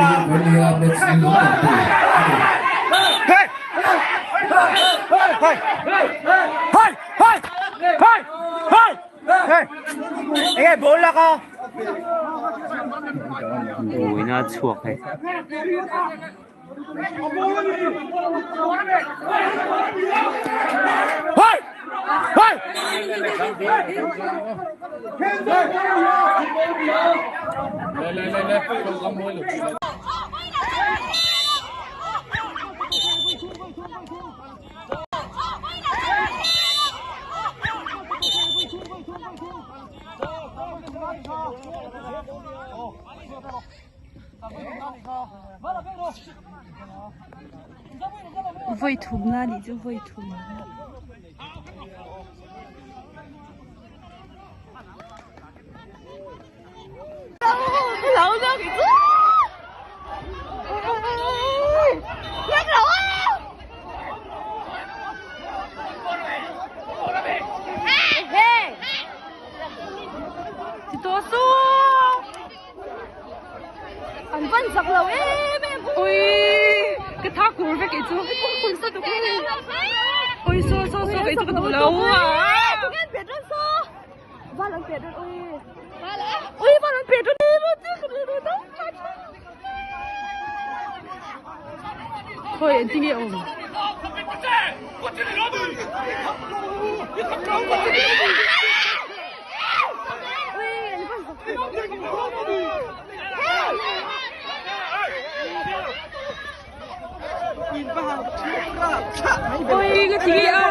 hi vawinia match ni hnu tak tur a ni. Buaina a chhuak hei. Vawi thumna nih chu vawi thum. An van zak lo em em ui ka tha kur vek kei chu ui so so so kei chu ka duh lo a ui van an pet dawn khawi engtin nge awm. Ôi, cái gì ạ?